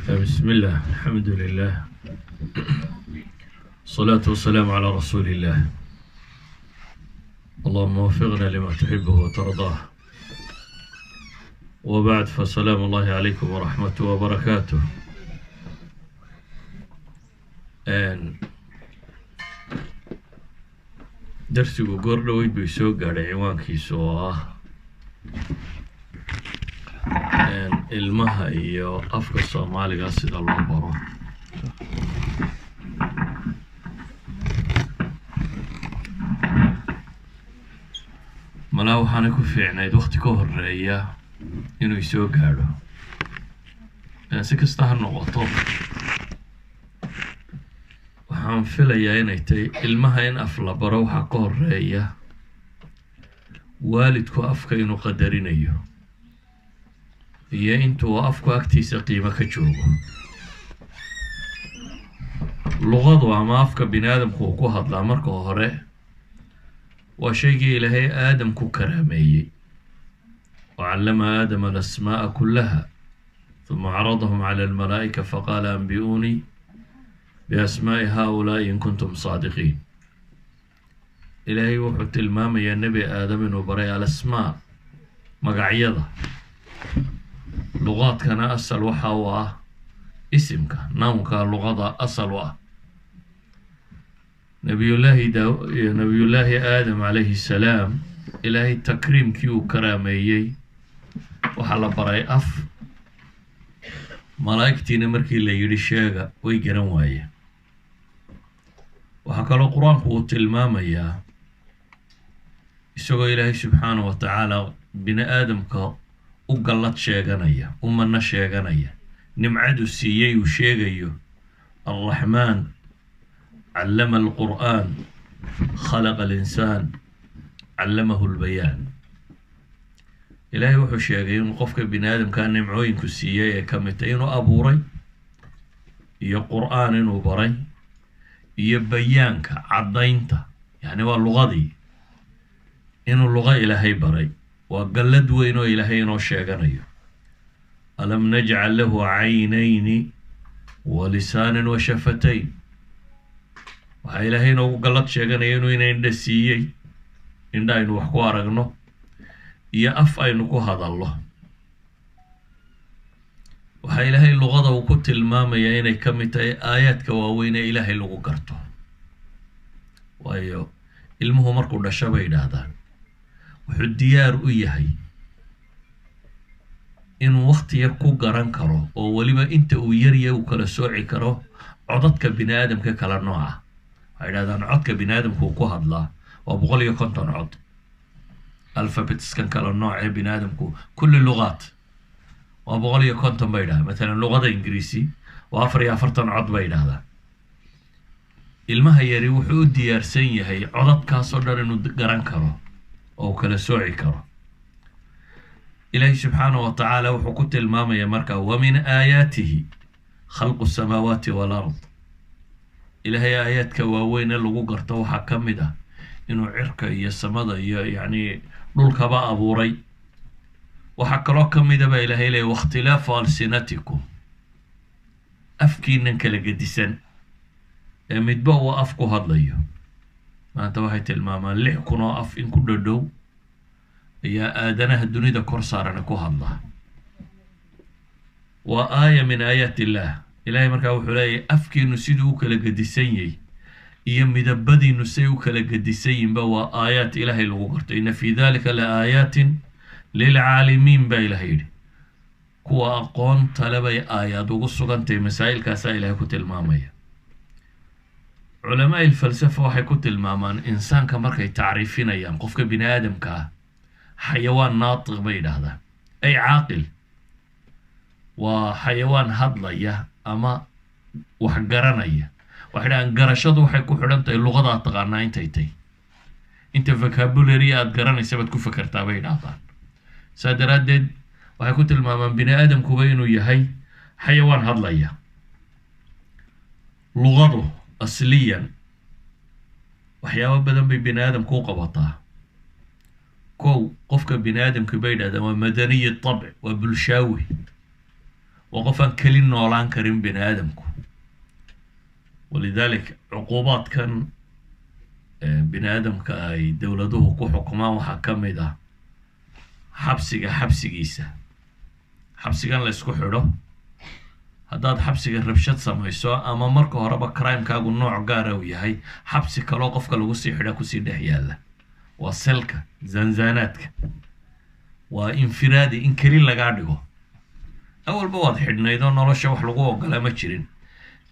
بسم الله، الحمد لله، الصلاة والسلام على رسول الله. اللهم وفقنا لما تحبه وترضاه. وبعد، فسلام الله عليكم ورحمته وبركاته. Darsigu goor dhoweyd bay soo gaadhay, ciwaankiisa oo ah ilmaha iyo afka Soomaaliga sida loo baro. Malaa waxaanay ku fiicnayd wakti ka horeeya inuu soo gaadho. Si kasta ha noqoto, waxaan filayaa inay tahay ilmaha in af la baro waxaa ka horeeya waalidku afka inuu qadarinayo iyo intuu afku agtiisa qiimo ka joogo. Luqadu ama afka bini aadamku uu ku hadlaa marka hore waa shaygii Ilaahay Aadam ku karaameeyey. وعلم آدم الأسماء كلها ثم عرضهم على الملائكة فقال أنبئوني بأسماء هؤلاء إن كنتم صادقين. Ilaahay wuxuu tilmaamayaa Nebi Aadam inuu baray الأسماء, magacyada. Luqaadkana asal waxa uu ah isimka, nounka luqada asal u ah. Nabiyullaahi da Nabiyullaahi Aadam calayhi salaam, Ilaahay takriimkii uu karaameeyey, waxaa la baray af. Malaa'igtiina markii la yidhi sheega, way garan waayeen. Waxaa kaloo Qur-aanku uu tilmaamayaa, isagoo Ilaahay subxaana wa tacaala bini aadamka u gallad sheeganaya, u manno sheeganaya, nimcadu siiyey uu sheegayo: الرحمن علم القرآن خلق الإنسان علمه البيان. Ilaahay wuxuu sheegay inuu qofka bini aadamkaa nimcooyinku siiyey ee ka mid tahay inuu abuuray iyo Qur-aan inuu baray iyo bayaanka, caddaynta, yacni waa luqadii, inuu luqo Ilaahay baray. Waa gallad weyn oo Ilaahay inoo sheeganayo: ألم نجعل له عينين ولسانا وشفتين. Waxaa Ilaahay inoogu gallad sheeganaya inuu ina indha siiyey, indha aynu wax ku aragno iyo af aynu ku hadallo. Waxaa Ilaahay luqada uu ku tilmaamayaa inay ka mid tahay aayaadka waaweyn ee Ilaahay lagu garto, waayo ilmuhu markuu dhasho, bay yidhaahdaan, wuxuu diyaar u yahay inuu wakti yar ku garan karo, oo weliba inta uu yarya uu kala sooci karo codadka bini aadamka kala nooca. Waxay yidhahdaan codka bini aadamku uu ku hadlaa waa 150 cod. Alphabetskan kala nooc ee bini aadamku, كل اللغات, waa 150 bay yidhahdaan. Matalan luqada Ingiriisi waa 44 cod bay yidhahdaan. Ilmaha yari wuxuu u diyaarsan yahay codadkaasoo dhan inuu garan karo oo uu kala sooci karo. Ilaahi subxaanahu wa tacaala wuxuu ku tilmaamaya marka: ومن آياته خلق السماوات والأرض. Ilaahay aayaadka waaweyn ee lagu garto waxaa ka mid ah inuu cirka iyo samada iyo yacni dhulkaba abuuray. Waxaa kaloo ka mida baa Ilahay leeyay: واختلاف ألسنتكم, afkiinan kala gedisan ee midba uu af ku hadlayo. Maanta waxay tilmaamaan 6000 oo af in ku dhodhow ayaa aadanaha dunida kor saarana ku hadla. Waa آية من آيات الله. Ilahay markaa wuxuu leeyahy afkiinu siduu u kala gedisan yahy iyo midabadiinu say u kala gedisan yihinba waa aayaat Ilaahay lagu garto. إن في ذلك لآيات للعالمين baa Ilahay yidhi. Kuwa aqoonta le bay aayaad ugu sugantahay. Masaa'ilkaasaa Ilahay ku tilmaamaya. Culamaa ilfalsafa waxay ku tilmaamaan insaanka markay tacriifinayaan qofka bini aadamka ah حيوان ناطق bay yidhaahdaan, ay caaqil, waa xayawaan hadlaya ama wax garanaya. Waxay dhahaan garashadu waxay ku xidhan tahay luqadaad taqaanaa intay tahy, inta vocabulary aad garanaysa baad ku fekertaa, bay yidhaahdaan. Saa daraaddeed waxay ku tilmaamaan bini aadamkuba inuu yahay xayawaan hadlaya. Luqadu asliyan waxyaabo badan bay bini aadamku u qabataa. Kow, qofka bini aadamka, bay yidhahdaan, waa مدني الطبع, waa bulshaawi. Waa qof aan keli noolaan karin bini aadamku. ولذلك cuquubaadkan bini aadamka ay dowladuhu ku xukumaan waxaa ka mid ah xabsiga xabsigiisa, xabsigan la isku xidho. Haddaad xabsiga rabshad samayso ama marka horeba crimekaagu nooc gaara uu yahay, xabsi kaloo qofka lagu sii xidha kusii dhex yaalla, waa selka zanzaanaadka, waa infiraadi, in keli lagaa dhigo. Awalba waad xidhnayd oo nolosha wax lagu ogolaa ma jirin,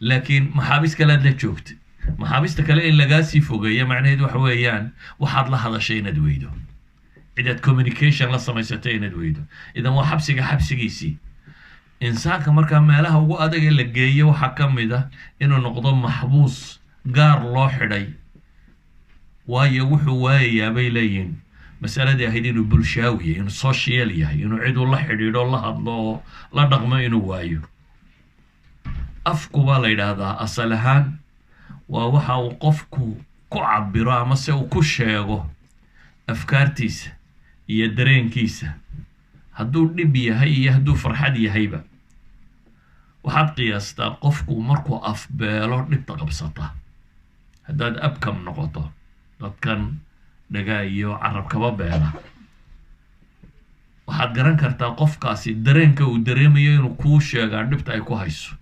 laakiin maxaabiis kale aad la joogtay. Maxaabiista kale in lagaa sii fogeeya macnaheedu waxa weeyaan waxaad la hadashay inaad weydo, cid aad communication la samaysatay inaad weydo. Idan waa xabsiga xabsigiisii. Insaanka markaa meelaha ugu adag ee la geeyo waxaa ka mid ah inuu noqdo maxbuus gaar loo xidhay, waayo wuxuu waayayaa, bay leeyihin, masaladii ahayd inuu bulshaawi yahay, inuu social yahay, inuu cid uu la xidhiidho, la hadlo oo la dhaqmo inuu waayo. Afku baa la yidhaahdaa asal ahaan waa waxa uu qofku ku cabiro ama se uu ku sheego afkaartiisa iyo dareenkiisa, hadduu dhib yahay iyo hadduu farxad yahayba. Waxaad qiyaastaa qofku markuu afbeelo dhibta qabsata. Haddaad abkam noqoto, dadkan dhagaa iyo carabkaba beela, waxaad garan kartaa qofkaasi dareenka uu dareemayo inuu kuu sheegaa dhibta ay ku hayso,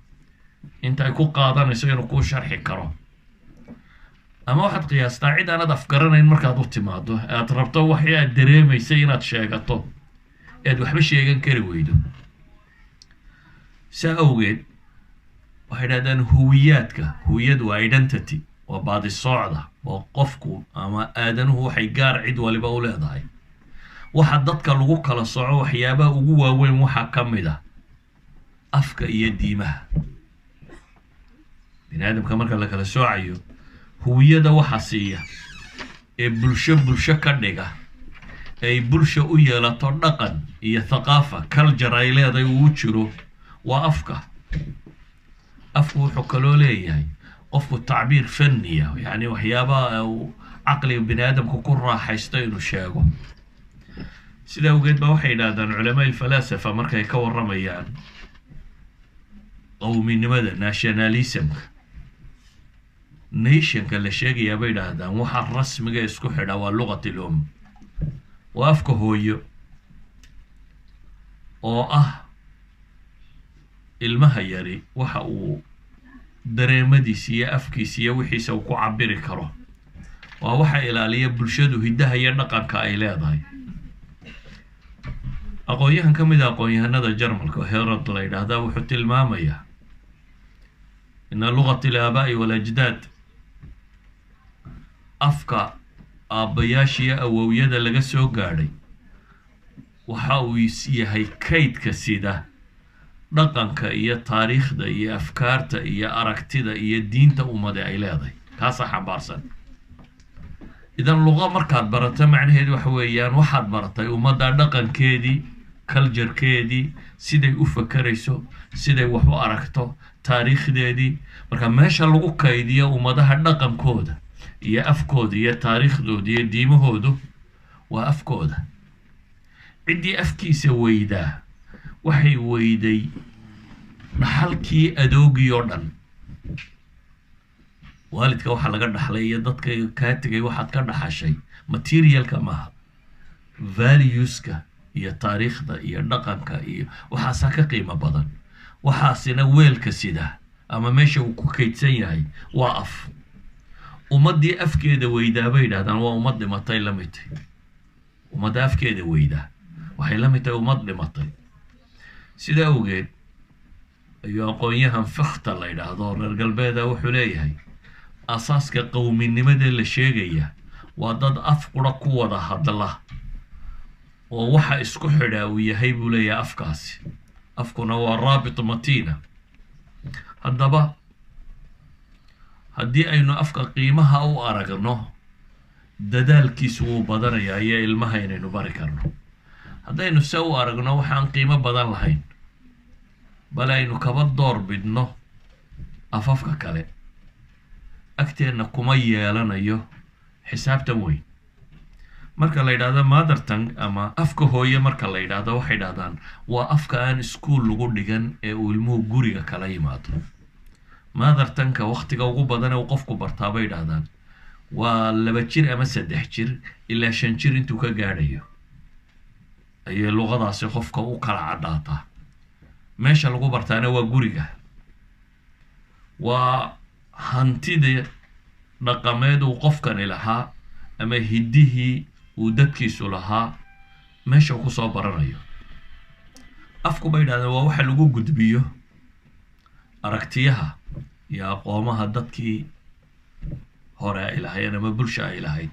inta ay ku qaadanayso inuu kuu sharxi karo. Ama waxaad qiyaastaa cid aanad afgaranayn markaad u timaado, aad rabto waxii aad dareemaysay inaad sheegato, aad waxba sheegan kari weydo. Saa awgeed waxay dhahdaan huwiyaadka, huwiyad waa identity, waa baadisoocda, waa qofku ama aadanuhu waxay gaar cid waliba u leedahay. Waxa dadka lagu kala soco waxyaabaha ugu waaweyn waxaa ka mid ah afka iyo diimaha. Bini aadamka marka la kala soocayo, huwiyada waxa siiya ee bulsho bulsho ka dhiga, ay bulsha u yeelato dhaqan iyo thaqaafa, culture ay leedahay uu jiro, waa afka. Afku wuxuu kaloo leeyahay qofku tacbiir fanniya, yacni waxyaabaha uu caqliga bini aadamku ku raaxaysto inuu sheego. Sida awgeed ba waxay yidhahdaan culamaa ilfalaasafa markay ka warramayaan qowminimada, nationalismka, nationka la sheegayaa, bay yidhaahdaan waxa rasmiga isku xidha waa لغة الأم, waa afka hooyo, oo ah ilmaha yari waxa uu dareemadiisa iyo afkiisa iyo wixiisa uu ku cabiri karo. Waa waxa ilaaliya bulshadu hiddaha iyo dhaqanka ay leedahay. Aqoon-yahan ka mid a aqoon-yahanada Jarmalka oo Herod la yidhaahdaa wuxuu tilmaamayaa إن لغة الآباء والأجداد, afka aabbayaashiyo awowyada laga soo gaadhay, waxa uu yahay kaydka sida dhaqanka iyo taariikhda iyo afkaarta iyo aragtida iyo diinta ummade ay leedahay, kaasaa xambaarsan. Idan luqa markaad barato, macnaheedu waxa weeyaan waxaad baratay ummadda dhaqankeedii, culturekeedii, siday u fakerayso, siday wax u aragto, taariikhdeedii. Marka meesha lagu kaydiyo ummadaha dhaqankooda iyo afkooda iyo taariikhdooda iyo diimahoodu waa afkooda. Ciddii afkiisa weydaa waxay weyday dhaxalkii adoogii oo dhan. Waalidka waxaa laga dhaxlay iyo dadka kaa tegay waxaad ka dhaxashay materialka maaha, valueska iyo taariikhda iyo dhaqanka iyo waxaasaa ka qiimo badan. Waxaasina weelka sida ama meesha uu ku kaydsan yahay waa af. Ummaddii afkeeda weydaa, bay yidhahdaan, waa ummad dhimatay la mid tahay. Ummadda afkeeda weydaa waxay la mid tahay ummad dhimatay. Sida awgeed ayuu aqoon-yahan Fichte la yidhaahdo, reer galbeeda, wuxuu leeyahay asaaska qowminimada la sheegaya waa dad af qura ku wada hadla oo waxa isku xidhaa uu yahay, buu leeyahay, afkaasi. Afkuna waa رابط متينة. Haddaba haddii aynu afka qiimaha u aragno, dadaalkiisu wuu badanayaa iyo ilmaha inaynu bari karno. Haddaynu se u aragno waxaan qiimo badan lahayn, bale aynu kaba door bidno afafka kale, agteenna kuma yeelanayo xisaabtan weyn. Marka la yidhahdo mother tongue ama afka hooye marka la yidhahdo, waxay dhahdaan waa afka aan iskuul lagu dhigan ee uu ilmuhu guriga kala yimaado. Mother tongue-ka waktiga ugu badan ee uu qofku bartaa, bay dhahdaan, waa 2 jir ama 3 jir ilaa 5 jir intuu ka gaadhayo ayay luqadaasi qofka u kala caddaataa. Meesha lagu bartaana waa guriga. Waa hantida dhaqameed uu qofkani lahaa ama hiddihii uu dadkiisu lahaa meesha uu kusoo baranayo. Afku, bay idhahdeen, waa waxa lagu gudbiyo aragtiyaha iyo aqoomaha dadkii hore ay lahaayeen ama bulsha ay lahayd.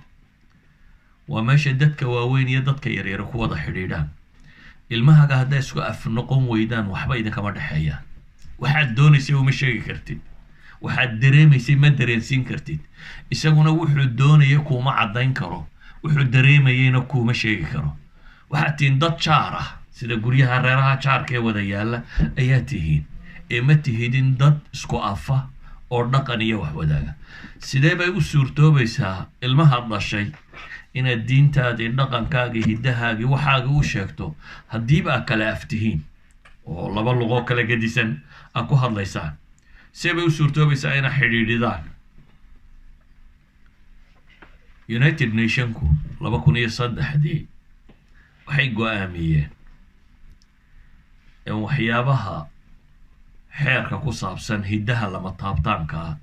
Waa meesha dadka waaweyn iyo dadka yaryara ku wada xidhiidhaan. Ilmahaga hadday isku af noqon weydaan, waxba idinkama dhexeeyaan. Waxaad doonaysay uma sheegi kartid, waxaad dareemaysay ma dareensiin kartid, isaguna wuxuu doonaya kuuma caddayn karo, wuxuu dareemayeyna kuuma sheegi karo. Waxaad tihiin dad jaar ah, sida guryaha reeraha jaarka ee wada yaalla ayaa tihiin, ee ma tihidin dad isku afa oo dhaqan iyo wax wadaaga. Sidee bay u suurtoobaysaa ilmaha dhashay inaad diintaadii, dhaqankaagii, hiddahaagii, waxaagii u sheegto haddiiba aad kala af tihiin oo laba luqoo kala gedisan aad ku hadlaysaan? See bay u suurtoobaysaa inaad xidhiidhidaan? United Nationku 2003-dii waxay go-aamiyeen in waxyaabaha xeerka ku saabsan hiddaha lama taabtaanka ah.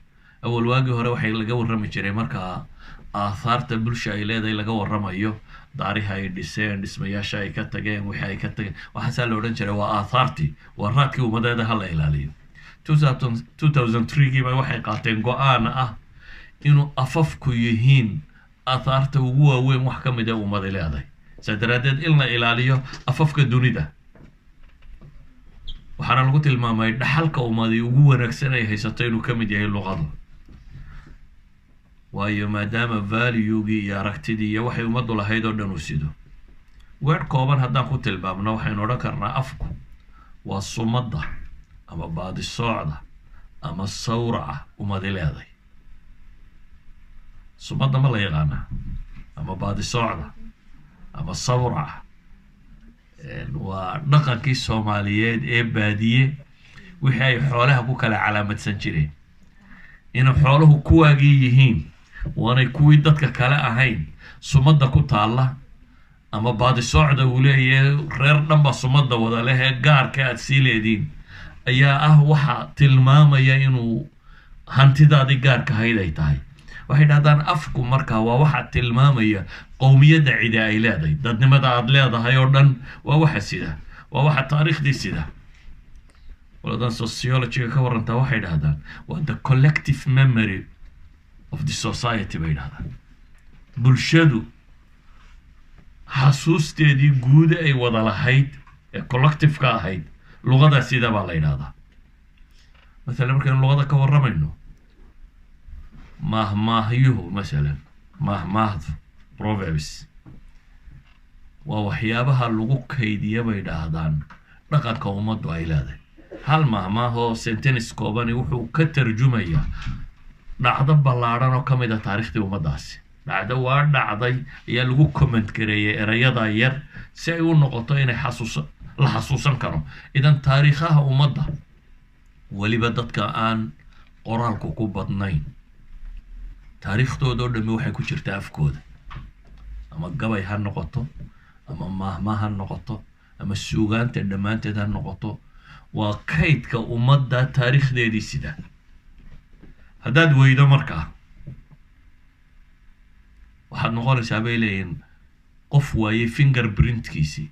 Awal waagii hore waxay laga warrami jiray, markaa aathaarta bulsha ay leedahay laga warramayo, daariha ay dhiseen, dhismayaasha ay ka tageen, wixii ay ka tageen, waxaasaa la odhan jiray waa aathaartii, waa raadkii ummadeeda, ha la ilaaliyo. 2003-gii ba waxay qaateen go-aan ah inuu afafku yihiin aathaarta ugu waaweyn wax ka mid ee ummadi leedahay, saa daraaddeed in la ilaaliyo afafka dunida. Waxaana lagu tilmaamay dhaxalka ummadi ugu wanaagsan ay haysato inuu ka mid yahay luqadu, waayo maadaama valuegii iyo aragtidii iyo waxay ummaddu lahayd oo dhan uu sido. Weer kooban haddaan ku tilmaamno, waxaynu odhan karnaa afku waa sumadda ama baadisoocda ama sawraca ummadi leeday. Sumadda ma la yaqaanaa ama baadisoocda ama sawraca? Waa dhaqankii Soomaaliyeed ee baadiye wixii ay xoolaha ku kala calaamadsan jireen, inay xooluhu kuwaagii yihiin waanay kuwii dadka kale ahayn. Sumadda ku taalla ama baadisoocda uu leeyahay reer dhan baa sumadda wada leh ee gaarka aad sii leediin ayaa ah waxa tilmaamaya inuu hantidaadii gaarka ahayd ay tahay. Waxay dhahdaan afku markaa waa waxa tilmaamaya qowmiyadda cidi ay leedahay, dadnimada aada leedahay oo dhan waa waxa sida, waa waxa taariikhdii sida. Qoladan sociologyga ka warantaa waxay dhahdaan waa the collective memory of the society, bay dhahdaan. Bulshadu xasuusteedii guuda ay wada lahayd ee collective-ka ahayd luqadaa sida baa la yidhahdaa. Masalan, markaynu luqada ka warramayno, maahmaahyuhu, masalan maahmaahdu, proverbs, waa waxyaabaha lagu kaydiya, bay dhahdaan, dhaqanka ummaddu ay leedahay. Hal maahmaahoo sentence koobani wuxuu ka tarjumayaa dhacdo ballaadhan oo ka mid a taariikhdii ummaddaasi. Dhacdo waa dhacday ayaa lagu comment gareeyay erayada yar si ay u noqoto inay xasuusa la xasuusan karo. Idan taariikhaha ummadda, weliba dadka aan qoraalku ku badnayn, taariikhdooda oo dhammi waxay ku jirtaa afkooda, ama gabay ha noqoto ama maahmaah ha noqoto ama suugaanta dhammaanteed ha noqoto. Waa kaydka ummadda taariikhdeedii sida. Haddaad weydo markaa, waxaad noqonaysaa, bay leeyihin, qof waayey finger printkiisii.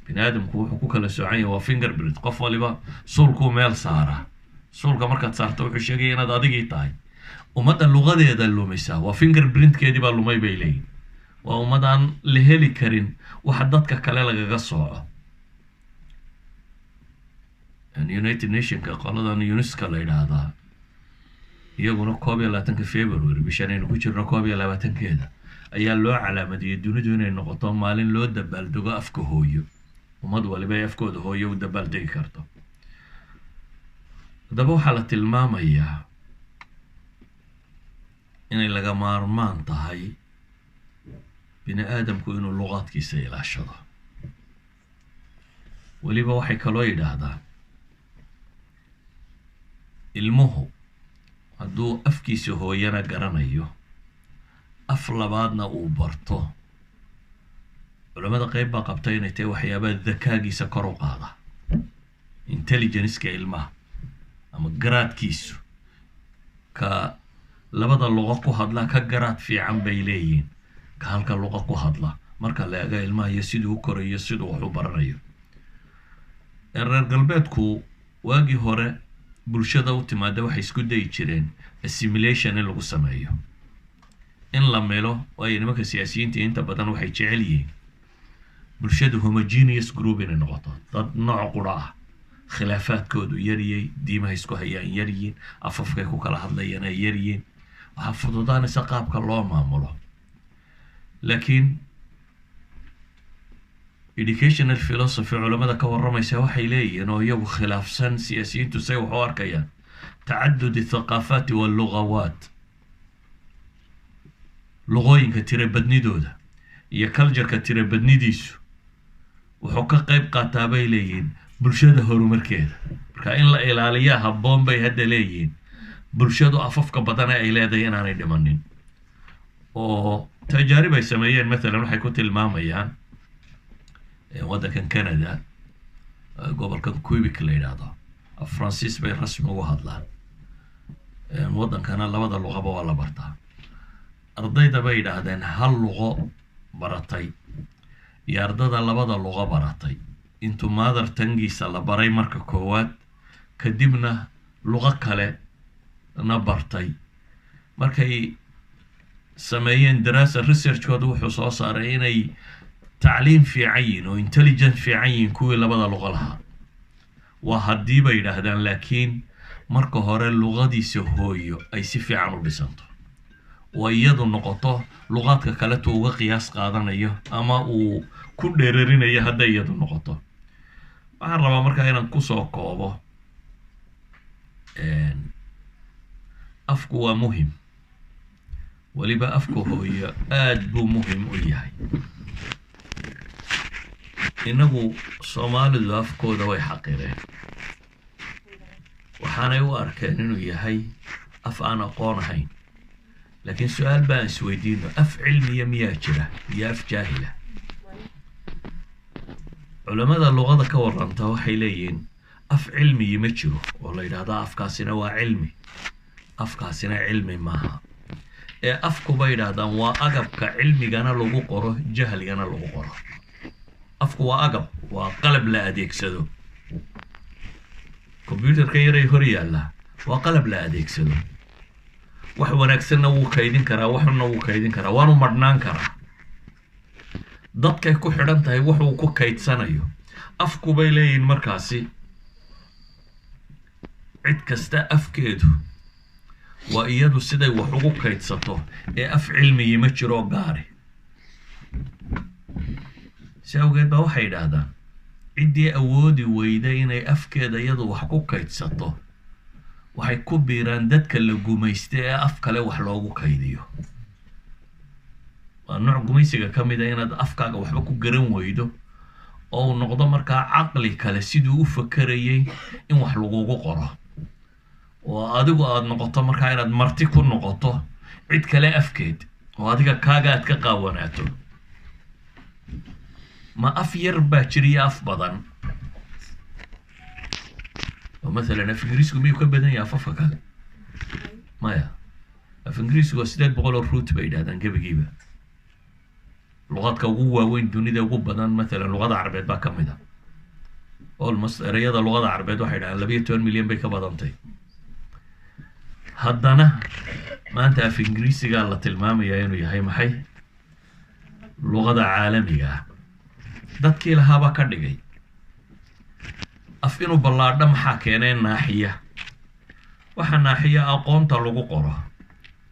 Bini aadamku wuxuu ku kala soocan yahay waa finger print. Qof waliba suulkuu meel saaraa. Suulka markaad saarto wuxuu sheegaya inaad adigii tahay. Ummadda luqadeeda lumisaa waa finger printkeedii baa lumay, bay leeyihin. Waa ummad aan la heli karin waxa dadka kale lagaga sooco. United Nationka qoladan UNESCO la yidhaahdaa iyaguna 21-ka February, bishan aynu ku jirno 21-keeda, ayaa loo calaamadiyey dunidu inay noqoto maalin loo dabaaldego afka hooyo, ummad waliba ay afkooda hooyo u dabaaldegi karto. Haddaba waxaa la tilmaamayaa inay laga maarmaan tahay Bini aadamku inuu luqaadkiisa ilaashado. Weliba waxay kaloo yidhaahdaan, ilmuhu hadduu afkiisa hooyana garanayo, af labaadna uu barto, culamada qeyb baa qabta inay tahay waxyaabaha dakaagiisa kor u qaada, intelligence-ka ilmaha ama garaadkiisu. Ka labada luqo ku hadla ka garaad fiican bay leeyihiin ka halka luqo ku hadla, marka la eego ilmaha iyo siduu u korayo, siduu wax u baranayo. Reer galbeedku waagii hore bulshada u timaada waxay isku dayi jireen assimilation in lagu sameeyo, in la milo, waayo nimanka siyaasiyiinta inta badan waxay jecel yihiin bulshadu homogeneous group inay noqoto, dad nooc qura ah, khilaafaadkoodu yaryay, diimaha isku hayaan yaryihiin, afafkay ku kala hadlayaan ay yaryihiin. Waxaa fududaanaysa qaabka loo maamulo. Laakiin educational philosophy culamada ka warramaysa waxay leeyihiin, oo iyagu khilaafsan siyaasiyiintu say wax u arkayaan, tacadud athaqaafaati wallugawaat, luqooyinka tirabadnidooda iyo culture-ka tirabadnidiisu wuxuu ka qayb qaataa, bay leeyihiin, bulshada horumarkeeda. Marka in la ilaaliyaa habboon, bay hadda leeyihiin, bulshadu afafka badane ay leedahay inaanay dhimanin. Oo tajaarib ay sameeyeen, mathalan, waxay ku tilmaamayaan waddankan Canada, gobolkan Quebec la yidhaahdo, af Faransiis bay rasmi ugu hadlaan. Waddankana labada luqaba waa la bartaa. Ardayda, bay yidhaahdeen, hal luqo baratay iyo ardada labada luqo baratay, intuu mother tongue-giisa la baray marka koowaad, kadibna luqo kale na bartay, markay sameeyeen daraasa, research-kooda wuxuu soo saaray inay tacliim fiican yihin oo intelligent fiican yihiin kuwii labada luqo lahaa. Waa haddii, bay yidhaahdaan, laakiin marka hore luqadiisa hooyo ay si fiican u dhisanto oo iyadu noqoto luqaadka kaletu uga qiyaas qaadanayo ama uu ku dheerarinayo hadday iyadu noqoto. Waxaan rabaa markaa inaan kusoo koobo: afku waa muhim, weliba afka hooyo aada buu muhim u yahay. Innagu Soomaalidu afkooda way xaqireen, waxaanay u arkeen inuu yahay af aan aqoon ahayn. Laakiin su-aal baan isweydiino: af cilmiya miyaa jira iyo af jaahila? Culamada luqada ka waranta waxay leeyihiin af cilmiyi ma jiro oo la yidhaahdo afkaasina waa cilmi, afkaasina cilmi maaha. Ee afku, bay yidhaahdaan, waa agabka cilmigana lagu qoro, jahligana lagu qoro. Afku waa agab, waa qalab la adeegsado. Computer-ka yaray hor yaalla waa qalab la adeegsado. Wax wanaagsanna wuu kaydin karaa, waxuna wuu kaydin karaa, waanu madhnaan karaa. Dadkay ku xidhan tahay wax uu ku kaydsanayo afku, bay leeyihiin. Markaasi cid kasta afkeedu waa iyadu siday wax ugu kaydsato, ee af cilmiyi ma jiro gaari. Si awgeed baa waxay yidhaahdaan, ciddii awoodi weyda inay afkeeda iyadu wax ku kaydsato waxay ku biiraan dadka la gumaysta ee af kale wax loogu kaydiyo. Waa nooc gumaysiga ka mid a inaad afkaaga waxba ku garan weydo oo uu noqdo markaa caqli kale siduu u fakerayay in wax lagugu qoro, oo adigu aada noqoto markaa inaad marti ku noqoto cid kale afkeed, oo adiga kaaga aad ka qaawanaato. Ma af yar baa jiriyo af badan? Oo mathalan af Ingiriisku miyuu ka badan yahay afafka kale? Maya. Af Ingiriisku waa 800 oo root, bay yidhahdaan, gebigiiba. Luqadka ugu waaweyn dunida ugu badan, mathalan, luqada Carabeed baa ka mid a. Almost ereyada luqada Carabeed waxay dhahaan 12 milyan bay ka badantay. Haddana maanta af Ingiriisigaa la tilmaamayaa inuu yahay maxay? Luqada caalamiga ah. Dadkii lahaabaa ka dhigay. Af inuu ballaadho maxaa keenay? Naaxiya waxaa naaxiya aqoonta lagu qoro.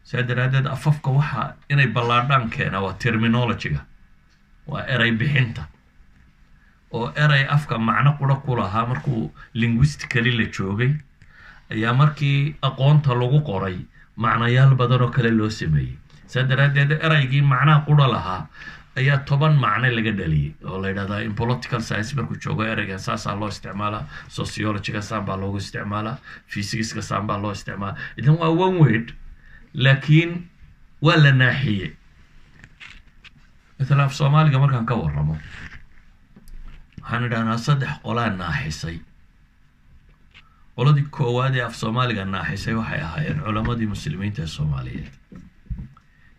Saa daraaddeed afafka waxa inay ballaadhaan keena waa terminology-ga, waa erey bixinta, oo erey afka macno qura ku lahaa markuu linguistically la joogay ayaa markii aqoonta lagu qoray macnayaal badan oo kale loo sameeyey. Saa daraaddeed ereygii macnaha qura lahaa Ayaa 10 macne laga dhaliyey oo la yidhahdaa in political science markuu joogo ereygan saasaa loo isticmaalaa, sociologyga saan baa loogu isticmaalaa, physicska saan baa loo isticmaalaa. Idan waa one word, laakiin waa la naaxiyey. Mathalan, af Soomaaliga markaan ka warramo, waxaan idhahnaa saddex qolaa naaxisay. Qoladii koowaad ee af Soomaaliga naaxisay waxay ahaayeen culamadii Muslimiinta ee Soomaaliyeed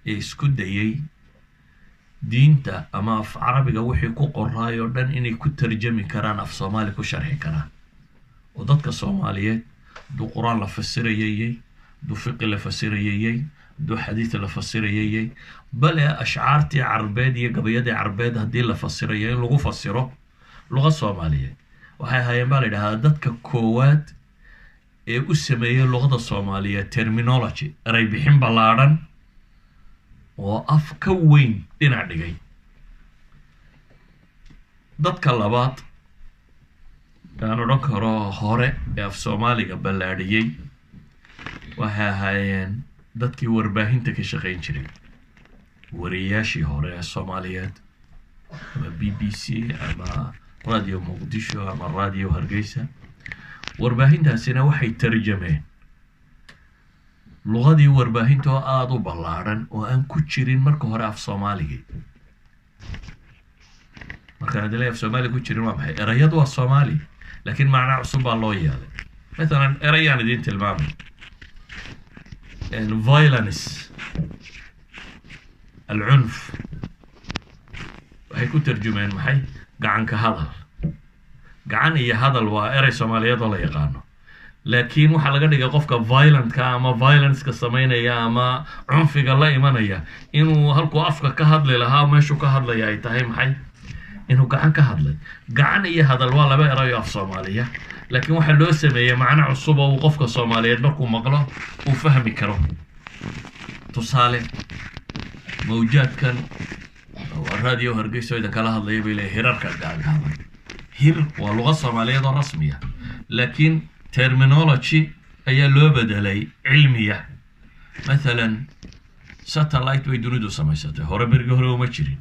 ee isku dayey diinta ama af Carabiga wixii ku qoraay oo dhan inay ku tarjami karaan, af Soomaali ku sharxi karaan, oo dadka Soomaaliyeed hadduu Qur-aan la fasirayayey, hadduu fiqi la fasirayayey, hadduu xadiid la fasirayayey, bale ashcaartii Carbeed iyo gabayadii Carbeed haddii la fasirayo, in lagu fasiro luqa Soomaaliyeed. Waxay ahaayeen baa la yidhahdaa dadka koowaad ee u sameeyey luqada Soomaaliyeed terminology, eray bixin ballaadhan oo af ka weyn dhinac dhigay. Dadka labaad aan odhan karo hore ee af Soomaaliga ballaadhiyey waxay ahaayeen dadkii warbaahinta ka shaqayn jiray, wariyayaashii hore ee Soomaaliyeed, ama BBC ama Radio Muqdisho ama Radio Hargeysa. Warbaahintaasina waxay tarjameen luqadii warbaahinta oo aada u ballaadhan oo aan ku jirin marka hore af Soomaaligii. Markaan adila af Soomaaliga ku jirin, waa maxay? Erayadu waa Soomaali, laakiin macnaa cusub baa loo yeelay. Mathalan, erayaan idiin tilmaamay: violence, alcunf. Waxay ku tarjumeen maxay? Gacanka hadal. Gacan iyo hadal waa erey Soomaaliyeed oo la yaqaano, laakiin waxaa laga dhigay qofka violentka ama violenceka sameynaya ama cunfiga la imanaya inuu halkuu afka ka hadli lahaa, meeshuu ka hadlaya ay tahay maxay? Inuu gacan ka hadlay. Gacan iyo hadal waa laba erayo af Soomaaliya, laakiin waxaa loo sameeyey macno cusub oo uu qofka Soomaaliyeed markuu maqlo uu fahmi karo. Tusaale, mawjaadkan waa Radio Hargeysa oo idin kala hadlaya bay leeyahay, hirarka gaagaaban. Hir waa luqad Soomaaliyeed oo rasmiya, laakiin terminology ayaa loo bedelay cilmiya. Mathalan, satellite bay dunidu samaysatay, hore berigii hore uma jirin,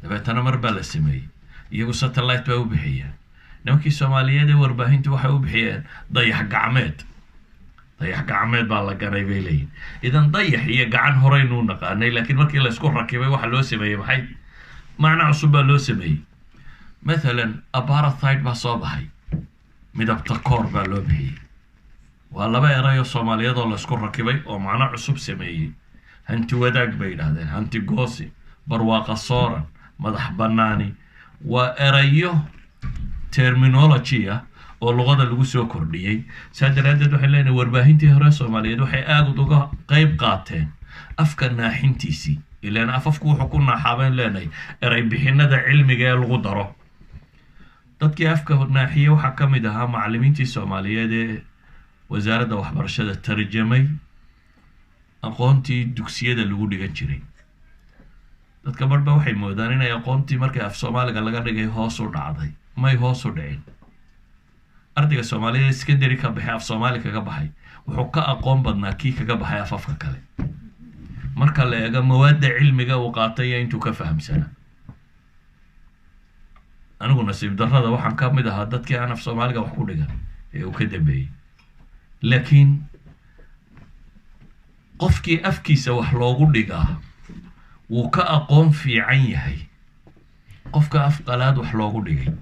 dabeetana mar baa la sameeyey. Iyagu satellite bay u bixiyeen. Nimankii Soomaaliyeed ee warbaahintu waxay u bixiyeen dayax gacmeed. Dayax gacmeed baa la ganay bay leeyihin. Idan dayax iyo gacan horeynuu naqaanay, laakiin markii la isku rakibay waxaa loo sameeyey maxay? Macno cusub baa loo sameeyey. Mathalan, apartheid baa soo baxay, midabta koor baa loo bixiyey. Waa laba erayoo Soomaaliyeed oo la isku rakibay oo macno cusub sameeyey. Hanti wadaag bay yidhahdeen, hanti goosi, barwaaqa sooran, madax bannaani, waa erayo terminology ah oo luqada lagu soo kordhiyey. Saa daraaddeed waxay leenahay warbaahintii hore Soomaaliyeed waxay aada uga qeyb qaateen afka naaxintiisii, ilaan afafku wuxuu ku naaxaa, bayn leenahay, eray bixinada cilmiga ee lagu daro. Dadkii afka naaxiyey waxaa ka mid ahaa macallimiintii Soomaaliyeed ee Wasaaradda Waxbarashada tarjamay aqoontii dugsiyada lagu dhigan jiray. Dadka barhba waxay moodaan inay aqoontii markii af Soomaaliga laga dhigay hoos u dhacday. May hoos u dhicin. Ardayga Soomaaliyeed secondary ka baxay, af Soomaali kaga baxay, wuxuu ka aqoon badnaa kii kaga baxay afafka kale, marka la eego mawaadda cilmiga uu qaatay iyo intuu ka fahamsanaa. Anigu nasiib darrada waxaan ka mid ahaa dadkii aan af Soomaaliga wax ku dhigan ee uu ka dambeeyey, laakiin qofkii afkiisa wax loogu dhigaa wuu ka aqoon fiican yahay qofka af qalaad wax loogu dhigay,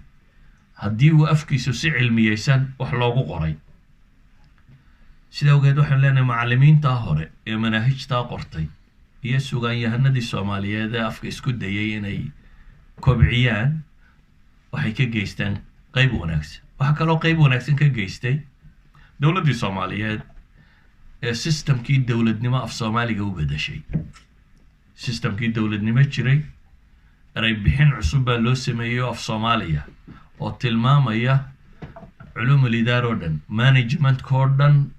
haddii uu afkiisu si cilmiyeysan wax loogu qoray. Sida awgeed waxaan leenahay macallimiintaa hore ee manaahijtaa qortay iyo sugaanyahanadii Soomaaliyeed ee afka isku dayay inay kobciyaan waxay ka geystaan qeyb wanaagsan. Waxaa kaloo qeyb wanaagsan ka geystay dowladdii Soomaaliyeed ee systemkii dowladnimo af Soomaaliga u bedeshay. Systemkii dowladnimo jiray eray bixin cusub baa loo sameeyey oo af Soomaaliya oo tilmaamaya culuumul idaar oo dhan, managementka oo dhan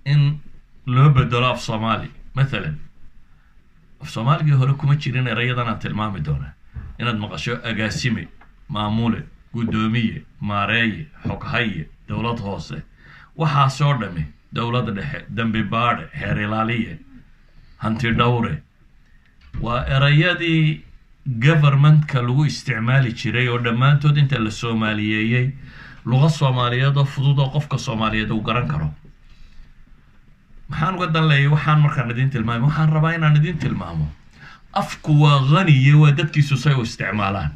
in loo bedelo af Soomaali. Mathalan, af Soomaaligii hore kuma jirin erayadan aan tilmaami doonaa. Inaad maqasho agaasime, maamule, guddoomiye, maareeye, xoghaye, dowlad hoose, waxaasoo dhami, dowladda dhexe, dambi baadhe, xeer ilaaliye, hanti dhowre, waa erayadii Governmentka lagu isticmaali jiray oo dhammaantood inta la soomaaliyeeyey, luqa Soomaaliyeed oo fudud oo qofka Soomaaliyeed uu garan karo. Maxaan uga dan leeyay waxaan markaan idin tilmaamay? Waxaan rabaa inaan idin tilmaamo, afku waa qaniye, waa dadkiisu say u isticmaalaan.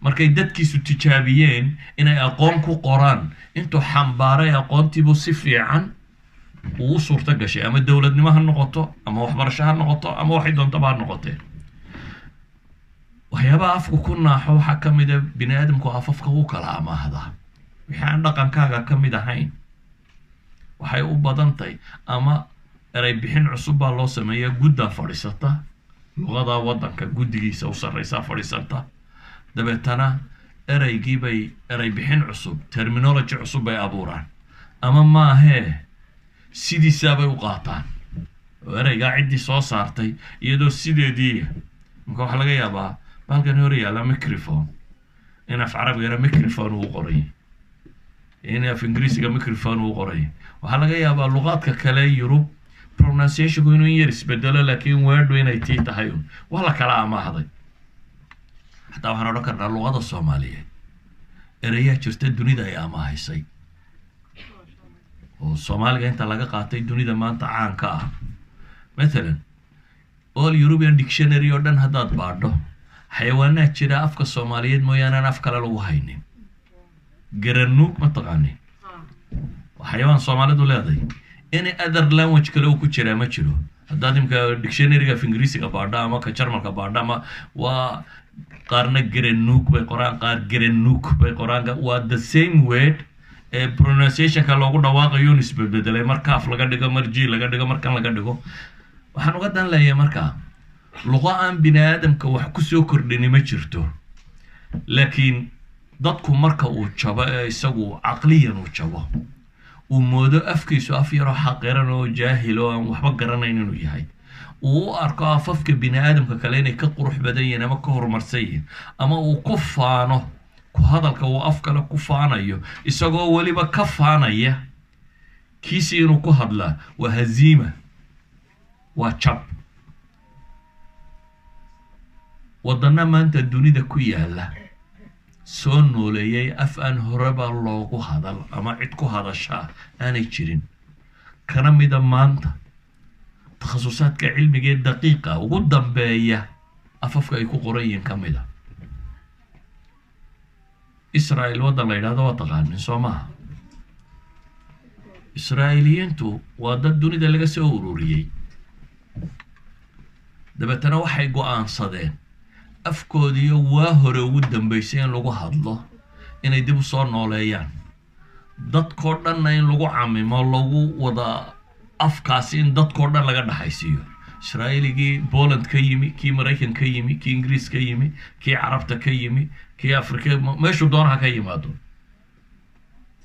Markay dadkiisu tijaabiyeen inay aqoon ku qoraan, intuu xambaaray aqoontiibuu si fiican uu u suurto gashay, ama dowladnimo ha noqoto, ama waxbarasho ha noqoto, ama waxay doontaba ha noqotee. Waxyaabaha afku ku naaxo waxaa ka mid a, bini aadamku afafka wuu kala amaahdaa. Wixii aan dhaqankaaga ka mid ahayn waxay u badan tahay ama erey bixin cusub baa loo sameeyaa. Guddaa fadhiisata, luqada waddanka guddigiisa u sarreysaa fadhiisata, dabeetana ereygii bay erey bixin cusub, terminology cusub bay abuuraan, ama maahee sidiisaabay u qaataan oo ereygaa ciddii soo saartay iyadoo sideedii. Marka waxaa laga yaabaa bahalkan hor yaalla microphone in af Carabigana microphone uu qoray, in af Ingiriisiga microphone uu qoray. Waxaa laga yaabaa luqaadka kale Yurub pronunciationku inuu in yar isbedelo, laakiin weedhu inay tii tahay un. Waa la kala amaahday. Xataa waxaan odhan karnaa luqada Soomaaliyeed ereyaa jirta dunida ay amaahisay oo Soomaaliga inta laga qaatay dunida maanta caanka ah. Mathalan, all European dictionary oo dhan haddaad baadho, xayawaanaad jira afka Soomaaliyeed mooyaane aan af kale lagu haynin. Garanuug ma taqaanin? Waa xayawaan Soomaalidu leedahay, any other language kale uu ku jiraa ma jiro. Haddaad imka dictionaryga af Ingiriisiga baadho ama ka Jarmalka baadho, ama waa qaarna garanuug bay qoraan, qaar garanuug bay qoraan, waa the same word ee pronunciationka loogu dhawaaqayo un isbedbedelay, mar kaaf laga dhigo, mar g laga dhigo, mar kan laga dhigo. Waxaan uga dan leeyahay, markaa luqo aan bini aadamka wax kusoo kordhini ma jirto, laakiin dadku marka uu jabo ee isagu caqliyan uu jabo, uu moodo afkiisu af yaroo xaqiran oo jaahil oo aan waxba garanayn inuu yahay, uu u arko afafka bini aadamka kale inay ka qurux badan yihiin ama ka horumarsan yihiin, ama uu ku faano ku hadalka uu af kale ku faanayo, isagoo weliba ka faanaya kiisi inuu ku hadlaa, waa haziima, waa jab. Waddanna maanta dunida ku yaala soo nooleeyay af aan horeba loogu hadal ama cid ku hadashaa aanay jirin, kana mida maanta takhasusaadka cilmiga ee daqiiqa ugu dambeeya afafka ay ku qoran yihiin ka mid a. Israel waddan la yidhahdo waa taqaanin, soo maaha? Israa'iiliyiintu waa dad dunida laga soo ururiyey, dabeetana waxay go-aansadeen afkoodiyo waa hore ugu dambeysay in lagu hadlo inay dib u soo nooleeyaan, dadkoo dhanna in lagu camimo, lagu wada afkaasi in dadkoo dhan laga dhaxaysiiyo. Israa'iiligii Poland ka yimi, kii Maraykan ka yimi, kii Ingiriis ka yimi, kii Carabta ka yimi, kii Afrika, meeshuu doonaha ka yimaado,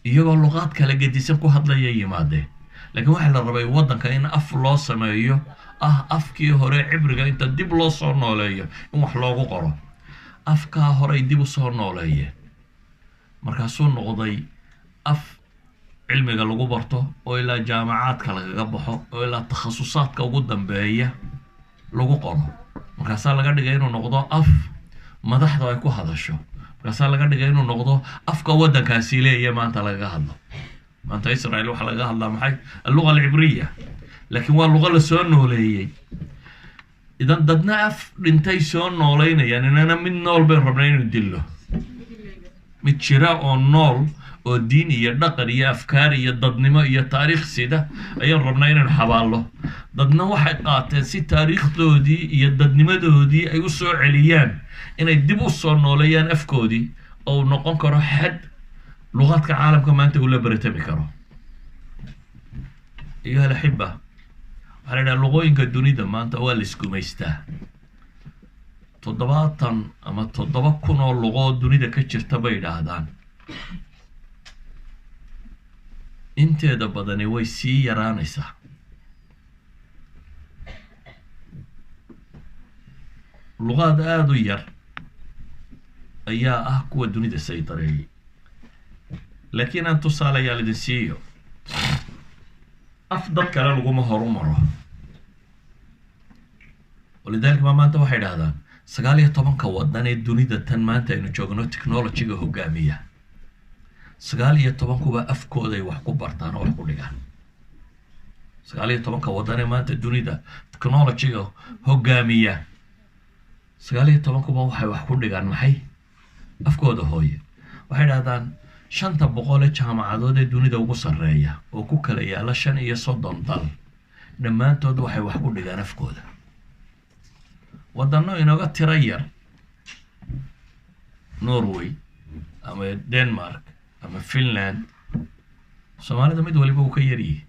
iyagoo luqaad kala gedisan ku hadlaya yimaadeen, laakiin waxaa la rabay waddanka in af loo sameeyo ah afkii hore Cibriga inta dib loo soo nooleeyo in wax loogu qoro. Afkaa horey dib u soo nooleeyeen, markaasuu noqday af cilmiga lagu barto oo ilaa jaamacaadka lagaga baxo oo ilaa takhasusaadka ugu dambeeya lagu qoro. Markaasaa laga dhigay inuu noqdo af madaxdu ay ku hadasho. Markaasaa laga dhigay inuu noqdo afka waddankaasi leeya maanta lagaga hadlo. Maanta Israel waxaa lagaga hadlaa maxay? Alluga alcibriya, laakiin waa luqo lasoo nooleeyey. Idan dadna af dhintay soo nooleynayaan, inana mid nool baynu rabnaa inuu dillo, mid jira oo nool oo diin iyo dhaqan iyo afkaar iyo dadnimo iyo taariikh sida ayaan rabnaa inaynu xabaallo. Dadna waxay qaateen si taariikhdoodii iyo dadnimadoodii ay u soo celiyaan inay dib u soo nooleeyaan afkoodii oo uu noqon karo xad luqaadka caalamka maanta uu la baratami karo. Ayuha alaxiba, waxaa la idhaha luqooyinka dunida maanta waa la isgumaystaa. 70 ama 7000 oo luqoo dunida ka jirta bay idhaahdaan, inteeda badani way sii yaraanaysaa. Luqaad aada u yar ayaa ah kuwa dunida saydareeyay. Laakiin aan tusaalayaal idin siiyo, af dad kale laguma horumaro. Walidaalika ma maanta waxay idhahdaan 19-ka waddan ee dunida tan maanta aynu joogno technologyga hogaamiya, 19-kuba afkooday wax ku bartaan oo wax ku dhigaan. 19-ka waddan ee maanta dunida technologyga hogaamiya, 19-kuba waxay wax ku dhigaan maxay? Afkooda hooye. Waxay dhahdaan 500 ee jaamacadood ee dunida ugu sarreeya oo ku kala yaala 35 dal, dhammaantood waxay wax ku dhigaan afkooda. Waddanno inooga tiro yar, Norway ama Denmark ama Finland, Soomaalida mid waliba uu ka yaryihi,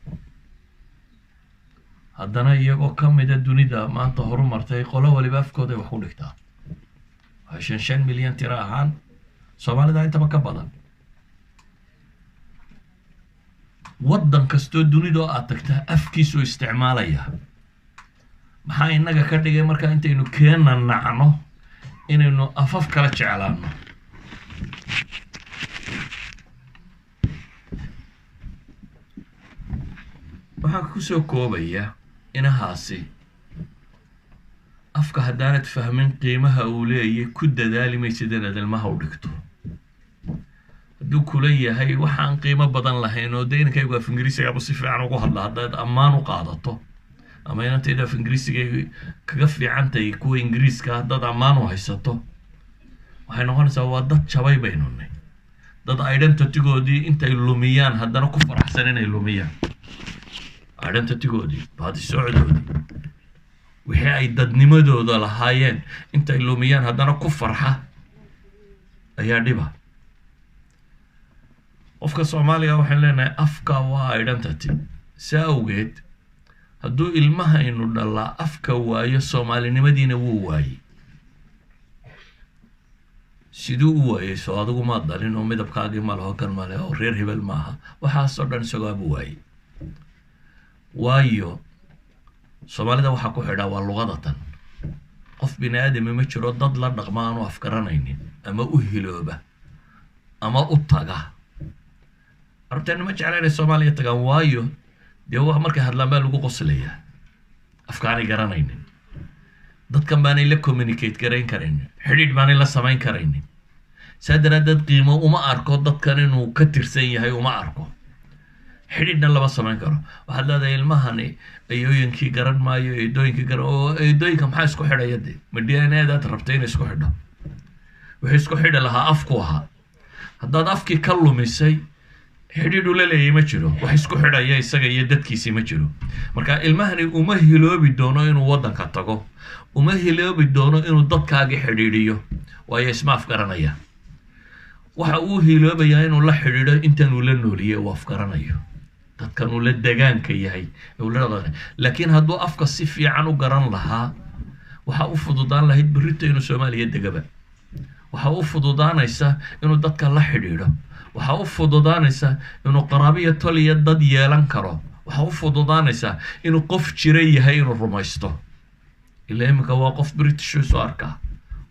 haddana iyagoo ka mida dunida maanta horumartay, qolo waliba afkooda ay wax ku dhigtaa. Waa 5-5 milyan tiro ahaan, Soomaalida intaba ka badan. Waddan kastoo dunidoo aad tagtaa afkiisuu isticmaalaya. Maxaa innaga ka dhigay markaa intaynu keena nacno inaynu afaf kala jeclaano? Waxaan kusoo koobaya inahaasi: afka haddaanad fahmin qiimaha uu leeyay, ku dadaali maysid inaad ilmaha u dhigto. Hadduu kula yahay waxaan qiimo badan lahayn oo dee inankaygu af Ingiriisigaaba si fiican ugu hadla, haddaad ammaan u qaadato, ama inantaydu af Ingiriisigay kaga fiicantahay kuwa Ingiriiska, haddaad ammaan u haysato, waxay noqonaysaa waa dad jabay baynu nay, dad identitygoodii intay lumiyaan haddana ku faraxsan inay lumiyaan identitygoodii, baadisocdoodii, wixii ay dadnimadooda lahaayeen intay lumiyaan haddana ku farxa ayaa dhiba. Qofka Soomaaliga waxaan leenahay afka waa identity. Si awgeed hadduu ilmahaynu dhalaa afka waayo, soomaalinimadiina wuu waayey. Siduu u waayey? Soo adigu maad dhalin oo midabkaagii ma laho, kan male oo reer hebel maaha, waxaasoo dhan isagooabu waayey. Waayo, Soomaalida waxaa ku xidhaa waa luqada tan. Qof bini aadami ma jiro dad la dhaqma aanu afgaranaynin ama u hilooba ama u taga. Carabteena ma jecla inay Soomaaliya tagaan, waayo dee wa markay hadlaan baa lagu qoslayaa, afkaanay garanaynin, dadkan baanay la communicate garayn karaynin, xidhiidh baanay la samayn karaynin. Saa daraaddeed qiimo uma arko dadkan inuu ka tirsan yahay, uma arko, xidhiidhna lama samayn karo. Waxaad leedahay ilmahani ayooyinkii garan maayo, eedooyinkii garan oo eedooyinka maxaa isku xidhaya? Dee ma DNA daad rabtay inay isku xidho? Wixii isku xidhi lahaa afku ahaa. Haddaad afkii ka lumisay, xidhiidh ula leeyay ma jiro, wax isku xidhaya isaga iyo dadkiisii ma jiro. Marka ilmahani uma hiloobi doono inuu waddanka tago, uma hiloobi doono inuu dadkaagii xidhiidhiyo, waayo isma afgaranaya. Waxa uu hiloobayaa inuu la xidhiidho intanuu la nooliyey uu afgaranayo, dadkan uu la degaanka yahay uu la dhaqan. Laakiin hadduu afka si fiican u garan lahaa, waxa u fududaan lahayd berrito inuu Soomaaliya degaba, waxa u fududaanaysa inuu dadka la xidhiidho, waxa u fududaanaysa inuu qaraabiyo tol iyo dad yeelan karo, waxa u fududaanaysa inuu qof jira yahay, inuu rumaysto. Ilaa iminka waa qof British isu arkaa,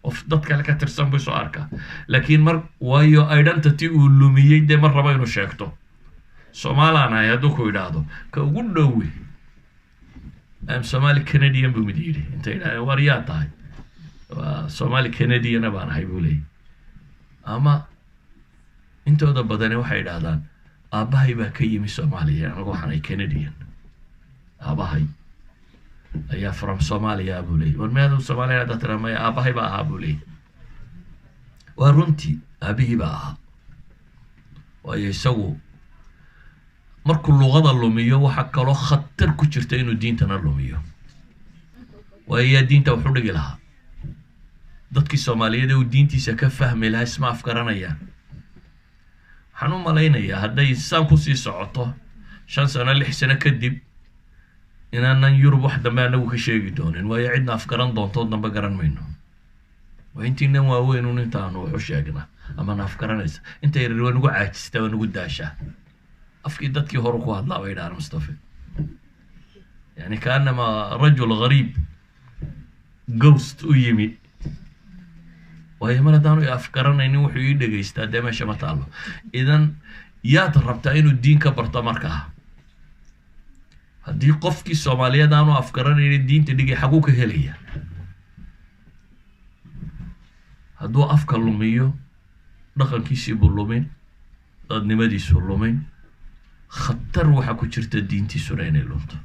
qof dad kale ka tirsan buu isu arkaa, laakiin mar waayo identity uu lumiyey dee mar rabo inuu sheegto Somaalaan ahay. Hadduu ku idhaahdo ka ugu dhowi "I'm Somali Canadian" buu mid yidhi, intay yidhahdeen "War yaa tahay?" "Waa Somali Canadiana baan ahay" buu leeyay. Ama intooda badani waxay idhahdaan "Aabbahay baa ka yimi Soomaaliya, anagu waxaan ahay Canadian, aabahay ayaa from Somalia" buu leeyay. "War miyaad Soomaaliya?" haddaad tiraa, "Maya, aabahay baa ahaa" buu leeyay. Waa runtii, aabihii baa ahaa. Waayo, isagu markuu luqada lumiyo, waxaa kaloo khatar ku jirta inuu diintana lumiyo. Waayo, yaa diinta wax u dhigi lahaa? Dadkii Soomaaliyeed ee uu diintiisa ka fahmi lahaa isma afgaranayaan. Waxaan u malaynayaa hadday saan kusii socoto, 5 sano, 6 sano kadib inaanan Yurub wax dambe anagu ka sheegi doonin. Waayo, cidna afgaran doonto dambe garan mayno. Waa intiinan waaweyn un intaanu wax u sheegnaa amana afgaranaysa. Inta yaryar waa nagu caajistaa, waa nagu daashaa. "Afkii dadkii hore ku hadlaa" bay dhahaan Mustafa, yani kaanama rajul gariib, ghost u yimi. Waayo, mar haddaanu i afgaranaynin, wuxuu ii dhegaystaa dee meesha ma taalo. Idan yaad rabtaa inuu diin ka barto? Markaa haddii qofkii Soomaaliyeed aanu afgaranaynin diinta dhigay, xaguu ka helaya? Hadduu afka lumiyo, dhaqankiisii buu lumin, dadnimadiisuu lumin, khatar waxaa ku jirta diintiisuna inay lunto.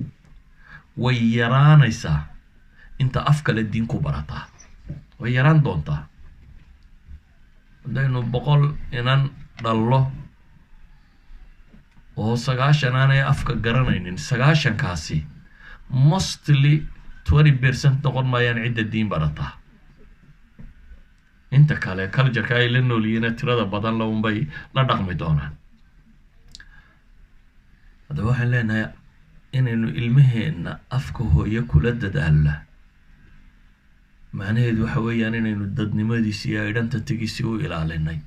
Way yaraanaysaa inta af kale diin ku barataa, way yaraan doontaa. Haddaynu 100 inan dhallo oo 90 aanay afka garanaynin, 90-kaasi mostly 20% noqon maayaan cidda diin barataa. Inta kale cultureka ay la noolyihiine tirada badan la unbay la dhaqmi doonaan. Haddaba waxaan leenahay inaynu ilmaheenna afka hooye kula dadaalna, macnaheedu waxa weeyaan inaynu dadnimadiisi iyo identitygiisii u ilaalinay.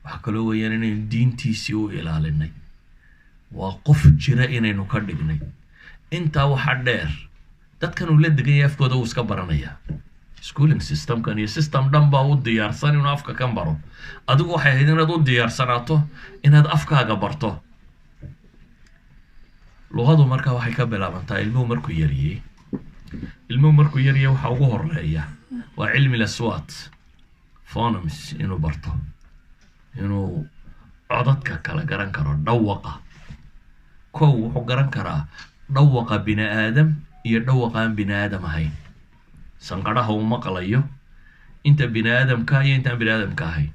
Waxaa kaloo weeyaan inaynu diintiisii u ilaalinay, waa qof jira inaynu ka dhignay. Intaa waxaa dheer, dadkan uu la degan yahay afkooda uu iska baranayaa. Schooling systemkan iyo system dhan baa u diyaarsan inuu afka kan baro. Adigu waxay ahayd inaad u diyaarsanaato inaad afkaaga barto. Luqadu marka waxay ka bilaabantaa ilmuhu markuu yaryey. Ilmuhu markuu yaryay, waxa ugu horeeya waa cilmi laswaat, phonemes, inuu barto, inuu codadka kala garan karo, dhawaqa. Kow, wuxuu garan karaa dhawaqa bini aadam iyo dhawaqa aan bini aadam ahayn, sanqadhaha uu maqlayo, inta bini aadamka iyo intaan bini aadamka ahayn.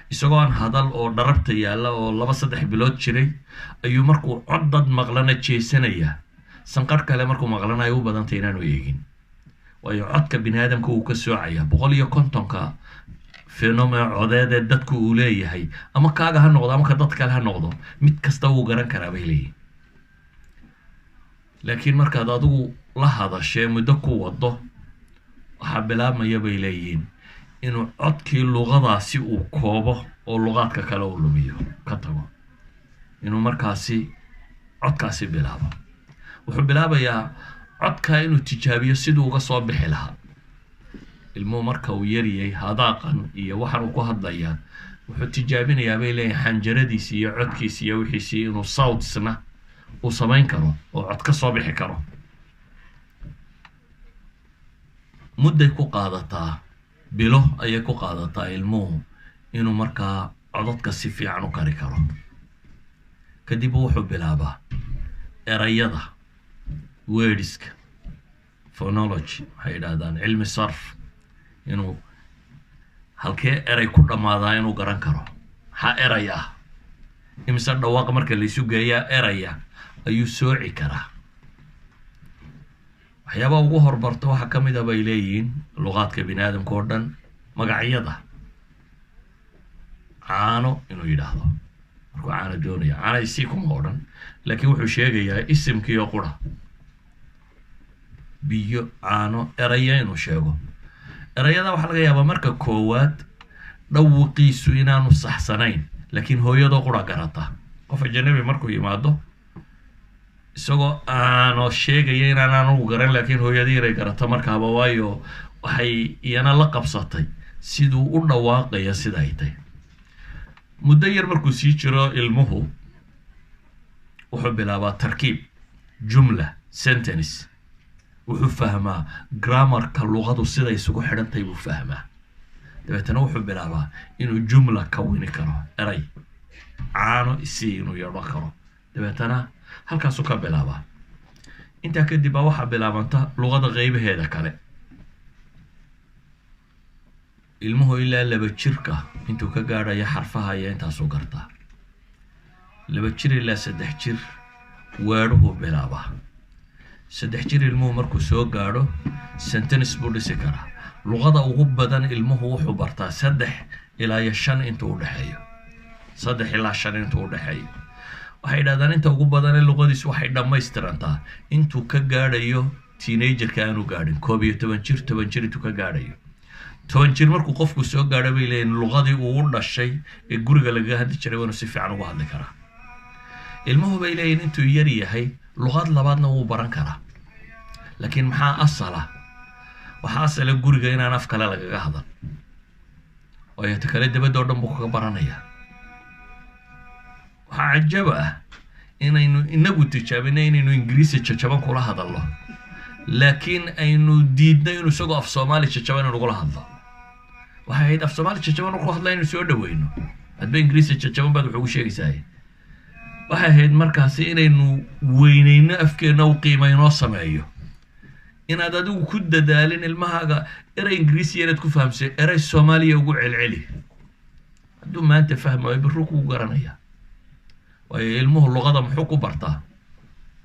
Isagoo aan hadal oo dharabta yaalla oo 2-3 bilood jiray ayuu markuu cod dad maqlana jeesanayaa, sanqadh kale markuu maqlanayo u badantay inaanu eegin, waayo codka bini aadamka wuu ka soocaya. 150-ka phoneme codeedee dadku uu leeyahay, ama kaaga ha noqdo ama ka dad kale ha noqdo, mid kasta wuu garan karaa, bay leeyihin. Laakiin markaad adigu la hadashee muddo ku wado, waxaa bilaabmaya, bay leeyihiin, inuu codkii luqadaasi uu koobo oo luqaadka kale uu lumiyo, ka tago, inuu markaasi codkaasi bilaabo. Wuxuu bilaabayaa codkaa inuu tijaabiyo siduu uga soo bixi lahaa. Ilmuhu marka uu yaryay, hadaaqan iyo waxan uu ku hadlayaa, wuxuu tijaabinayaa, bay leeyihin, xanjaradiisi iyo codkiisi iyo wixiisii, inuu soundsna uu samayn karo oo cod ka soo bixi karo. Mudday ku qaadataa, bilo ayay ku qaadataa ilmuhu inuu markaa codadka si fiican u kari karo. Kadib wuxuu bilaabaa erayada, wordska, phonology waxay yidhahdaan, cilmi sarf, inuu halkee eray ku dhammaadaa inuu garan karo, maxaa eray ah, imise dhawaaq marka laysu geeyaa eraya ayuu sooci karaa. Waxyaabaha ugu horbarto waxaa ka mid a, bay leeyihiin, luqaadka bini aadamka oo dhan, magacyada. Caano inuu yidhaahdo markuu caano doonayo, caano isii kuma odhan, laakiin wuxuu sheegayaa isimkiioo qura, biyo, caano, eraya inuu sheego. Erayada waxaa laga yaabaa marka koowaad dhawaqiisu inaanu saxsanayn, laakiin hooyadoo qura garata. Qof ajanabi markuu yimaado, isagoo aano sheegaya inaan anugu garan, laakiin hooyadii inay garato markaaba, waayo waxay iyana la qabsatay siduu u dhawaaqaya sida ay tahay. Muddo yar markuu sii jiro ilmuhu, wuxuu bilaabaa tarkiib jumla, sentence. Wuxuu fahmaa grammarka luqadu siday isugu xidhantahay buu fahmaa. Dabeetana wuxuu bilaabaa inuu jumla kawini karo, eray caano isii inuu yeedhan karo. Dabeetana halkaasuu ka bilaabaa. Intaa kadib baa waxaa bilaabanta luqada qeybaheeda kale. Ilmuhu ilaa 2 jirka intuu ka gaadhayo xarfaha ayaa intaasuu gartaa. 2 jir ilaa 3 jir weedhuhuu bilaabaa. 3 jir ilmuhu markuu soo gaadho, sentence buu dhisi karaa. Luqada ugu badan ilmuhu wuxuu bartaa 3 ilaa iyo 5 intuu udhexeeyo, 3 ilaa 5 intuu udhexeeyo. Waxay yidhahdaan inta ugu badanee luqadiisu waxay dhammaystirantaa intuu ka gaadhayo teenagerka, aanu gaadhin 11 jir, 10 jir intuu ka gaadhayo. 10 jir markuu qofku soo gaadho, bay leeyihin, luqadii uu u dhashay ee guriga lagaga hadli jiray waa inuu si fiican uga hadli karaa. Ilmuhu, bay leeyihin, intuu yar yahay luqad labaadna wuu baran karaa, laakiin maxaa asala? Waxaa asala guriga inaan af kale lagaga hadal, waayo ta kale dabadda oo dhan buu kaga baranayaa. Waxaa cajaba ah inaynu inagu tijaabinay inaynu Ingiriisi jajaban kula hadalno, laakiin aynu diidno inuu isagoo af Soomaali jajaban inugula hadlo. Waxay ahayd af Soomaali jajaban markuu hadla inuu soo dhaweyno. Hadba Ingiriisi jajaban baad wax ugu sheegaysaa. Waxay ahayd markaasi inaynu weyneyno afkeenna, u qiima inoo sameeyo, inaad adigu ku dadaalin ilmahaaga erey Ingiriisiya inaad ku fahamsay. Erey Soomaaliya ugu celceli. Hadduu maanta fahmayo, birru kuu garanaya. Waayo, ilmuhu luqada muxuu ku bartaa?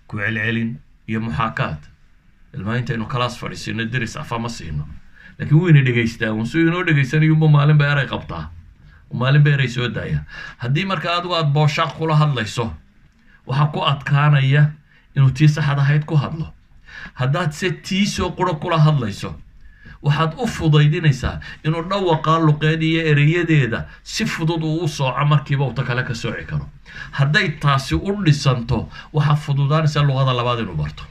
Ku celcelin iyo muxaakaad. Ilmaha intaynu kalaas fadhiisino deris afa ma siino, laakiin wayna dhegaystaa un. Suu inoo dhegaysanayunba maalin ba erey qabtaa, maalin ba erey soo daaya. Haddii marka adigu aada booshaaq kula hadlayso, waxaa ku adkaanaya inuu tii saxad ahayd ku hadlo. Haddaad se tiisoo quro kula hadlayso, waxaad u fudaydinaysaa inuu dhawaqaa luqeed iyo ereyadeeda si fudud uu u sooco, markiiba uta kale ka sooci karo. Hadday taasi u dhisanto, waxaa fududaanaysaa luqada labaad inuu barto.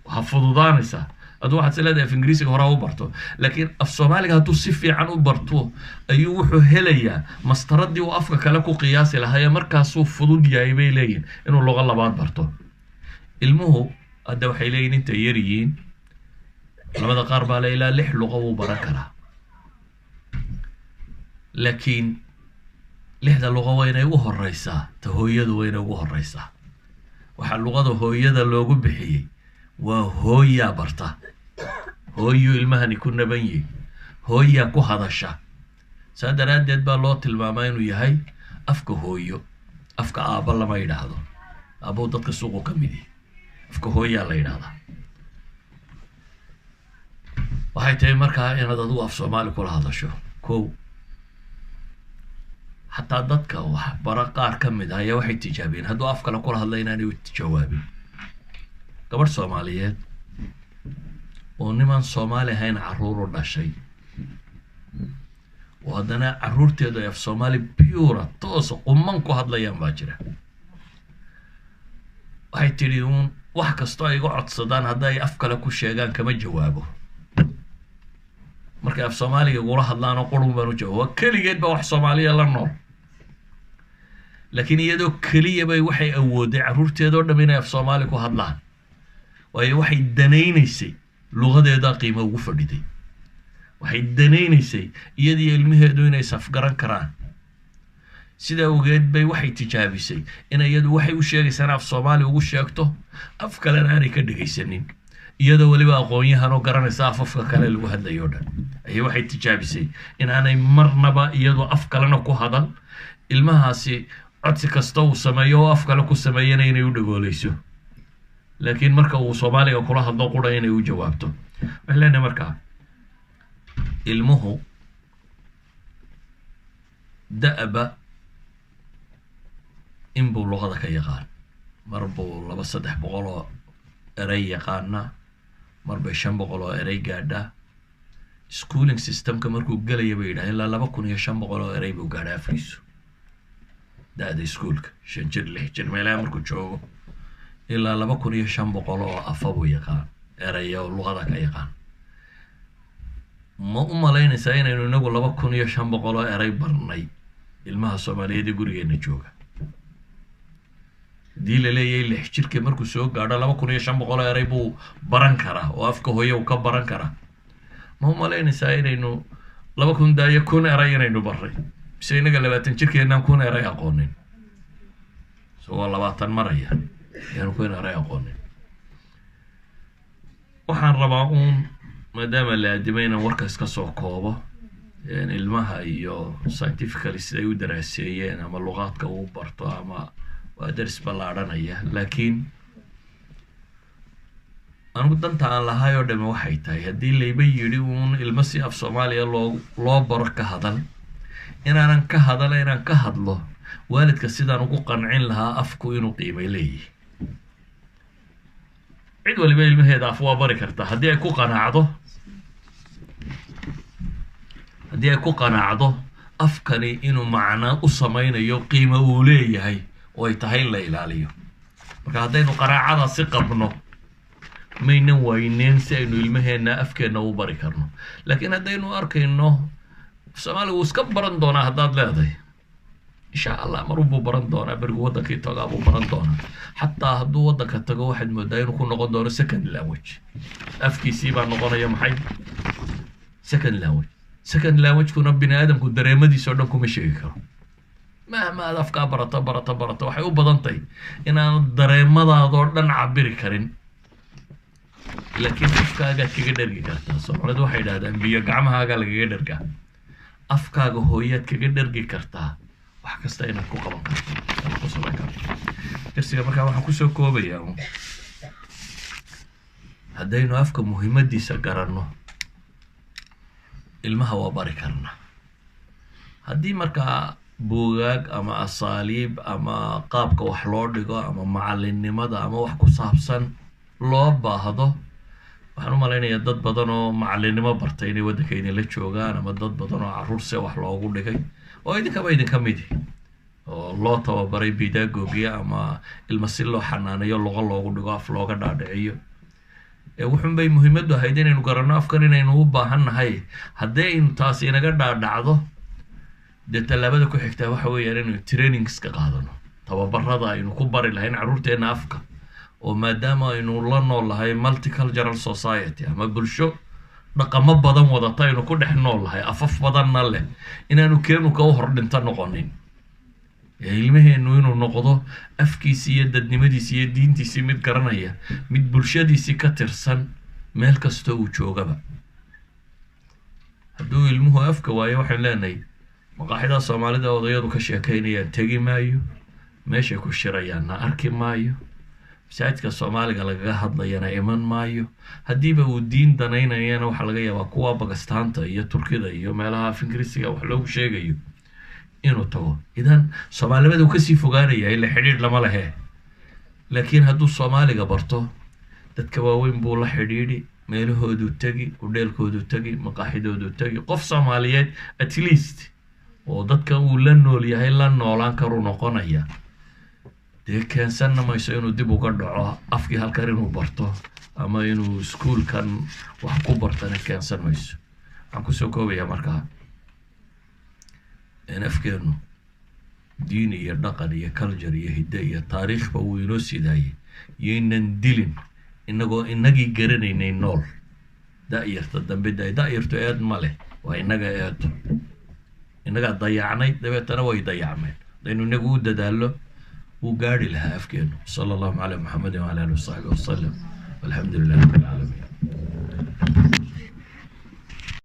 Waxaa fududaanaysaa, aduu waxaad is leedahay af Ingiriisiga horaa u barto, laakiin af Soomaaliga hadduu si fiican u barto ayuu wuxuu helayaa mastaradii uu afka kale ku qiyaasi lahaa, ee markaasuu fudud yahay, bay leeyihin, inuu luqo labaad barto ilmuhu. Hadda waxay leeyihin intay yar yihiin, culamada qaar baa le ilaa lix luqo wuu baran karaa, laakiin lixda luqo waa inay u horeysaa ta hooyadu, waa inay ugu horeysaa. Waxaa luqada hooyada loogu bixiyey waa hooyaa barta, hooyuu ilmahani ku naban yihi, hooyaa ku hadasha. Saa daraaddeed baa loo tilmaamaa inuu yahay afka hooyo. Afka aabba lama yidhaahdo, aabbow dadka suuqu ka mid yihi. Afka hooyaa la yidhaahdaa. Waxay tahay markaa inaad adigu af Soomaali kula hadasho kow. Xataa dadka waxbara qaar ka mid ah ayaa waxay tijaabiyeen hadduu af kale kula hadla inaanay u jawaabin. Gabadh Soomaaliyeed oo niman Soomaali ahayn carruur u dhashay, oo haddana carruurteedu ay af Soomaali pure toosa quman ku hadlayaan baa jira. Waxay tidhi uun wax kastoo ay iga codsadaan, hadday af kale ku sheegaan kama jawaabo. Markay af Soomaaliga igula hadlaanoo qurun baan u jawaaba. Keligeed baa wax Soomaaliya la nool, laakiin iyadoo keliya bay waxay awooday carruurteedoo dham inay af Soomaali ku hadlaan. Waayo, waxay danaynaysay luqadeedaa qiimo ugu fadhiday. Waxay danaynaysay iyadiyo ilmaheedu inay safgaran karaan. Sidaa ogeed bay waxay tijaabisay in iyadu waxay u sheegaysaan af Soomaali ugu sheegto, af kalena aanay ka dhegaysanin. Iyadoo weliba aqoon-yahan oo garanaysa afafka kale lagu hadlayo o dhan ayay waxay tijaabisay in aanay marnaba iyadoo af kalena ku hadal, ilmahaasi codsi kasta uu sameeyo oo af kale ku sameeyana inay u dhagooleyso, laakiin marka uu Soomaaliga kula hadlo qura inay u jawaabto. Waxay leenahay markaa ilmuhu da-ba in buu luqada ka yaqaan. Mar buu 200-300 oo erey yaqaana, mar bay 500 oo erey gaadhaa. Schooling systemka markuu gelaya, bay yidhaha, ilaa 2500 oo erey buu gaadhaa afkiisu da-da iskuolka, 5 jir, 6 jir meelaha markuu joogo, ilaa 2500 oo afa buu yaqaan, eraya oo luqada ka yaqaan. Ma u malaynaysaa inaynu inagu 2500 oo erey barnay ilmaha Soomaaliyeed ee gurigeena jooga? Haddii la leeyahay 6 jirka markuu soo gaadho 2500 oo erey buu baran karaa oo afka hooye uu ka baran karaa, ma u malaynaysaa inaynu 2000 daayo 1000 erey inaynu barray? Mise inaga 20 jirkeenaan 1000 erey aqoonin? Isagoo 20 maraya ayaanu 1000 erey aqoonin. Waxaan rabaa uun, maadaama la aadimay, inaan warka iska soo koobo. Ilmaha iyo scientifically siday u daraaseeyeen ama luqaadka uu barto ama waa daris ballaadhanaya, laakiin anigu danta aan lahay oo dhami waxay tahay, haddii layba yidhi uun ilmo si af Soomaaliya loo baro ka hadal, inaanan ka hadala, inaan ka hadlo waalidka sidaan ugu qancin lahaa afku inuu qiimay leeyihi. Cid waliba ilmaheeda af waa bari kartaa haddii ay ku qanaacdo, haddii ay ku qanaacdo afkani inuu macno u sameynayo, qiimo uu leeyahay oo ay tahay in la ilaaliyo. Marka haddaynu qanaacadaasi qabno, maynan wayneen si aynu ilmaheenna afkeenna u bari karno. Laakiin haddaynu arkayno Soomaaliga wuu iska baran doonaa, haddaad leedahay insha Allah marunbuu baran doonaa, berigu waddankii tagaa buu baran doonaa, xataa hadduu waddanka tago waxaad moodaa inuu ku noqon doono second language. Afkiisii baa noqonaya maxay? Second language, second language-kuna bini aadamku dareemadiisa o dhan kuma sheegi karo. Mahma aad afkaa barato, barato, barato, waxay u badan tahay inaanad dareemadaadoo dhan cabiri karin, laakiin afkaagaad kaga dhergi kartaa. Soomaalidu waxay idhahdaan, "Biyo gacmahaagaa lagaga dhergaa." Afkaaga hooyaad kaga dhergi kartaa wax kasta inaad ku qaban karto ama ku samayn karto. Darsiga markaa waxaan kusoo koobayaa un, haddaynu afka muhiimadiisa garanno, ilmaha waa bari karnaa. Haddii markaa buugaag ama asaaliib ama qaabka wax loo dhigo ama macallinnimada ama wax ku saabsan loo baahdo, waxaan u malaynayaa dad badan oo macallinnimo bartay inay waddanka idinla joogaan, ama dad badan oo carruur se wax loogu dhigay oo idinkaba idinka midi oo loo tababaray pedagogy ama ilma si loo xanaaneeyo, luqo loogu dhigo, af looga dhaadhiciyo. Wuxun bay muhiimaddu ahayd inaynu garanno afkan inaynu u baahan nahay. Haddii aynu taasi inaga dhaadhacdo, dee tallaabada ku xigtaa waxa weeyaan inaynu trainings ka qaadano, tababarada aynu ku bari lahayn carruurteenna afka, oo maadaama aynu la nool nahay multicultural society ama bulsho dhaqamo badan wadata aynu ku dhex nool nahay, afaf badanna leh, inaanu keenu ka u hor dhinto noqonin ee ilmaheenu inuu noqdo afkiisi iyo dadnimadiisi iyo diintiisii mid garanaya, mid bulshadiisii ka tirsan meel kastoo uu joogaba. Hadduu ilmuhu afka waayo, waxaynu leenahay, maqaaxidaa Soomaalida odayadu ka sheekaynayaan tegi maayo, meeshay ku shirayaanna arki maayo, masaajidka Soomaaliga lagaga hadlayana iman maayo. Haddiiba uu diin danaynayana, waxaa laga yaabaa kuwa Bakistaanta iyo Turkida iyo meelaha af Ingiriisiga wax loogu sheegayo inuu tago. Idan soomaalinimada uu kasii fogaanaya, ila xidhiidh lama lehe. Laakiin hadduu Soomaaliga barto, dadka waaweyn buu la xidhiidhi, meelahooduu tegi, udheelkooduu tegi, maqaaxidooduu tegi, qof Soomaaliyeed at least oo dadka uu la nool yahay la noolaan karuu noqonaya. Dee keensanna mayso inuu dib uga dhaco afkii halkan inuu barto ama inuu iskuulkan wax ku bartana keensan mayso. Waxaan kusoo koobayaa markaa in afkeenu diin iyo dhaqan iyo culture iyo hidde iyo taariikhba wuu inoo sidaayay, iyo inan dilin inagoo inagii garanaynay nool. Da-yarta dambe da da-yartu eed ma leh, waa inaga eedo, inagaa dayacnay, dabeetana way dayacmeen. Haddaynu inagu u dadaallo, wuu gaari lahaa afkeenu. Sala allahu calaa Muxamedin wacala alihi wasaxbi wasalam, walxamdu lilahi rabbi alcaalamiin.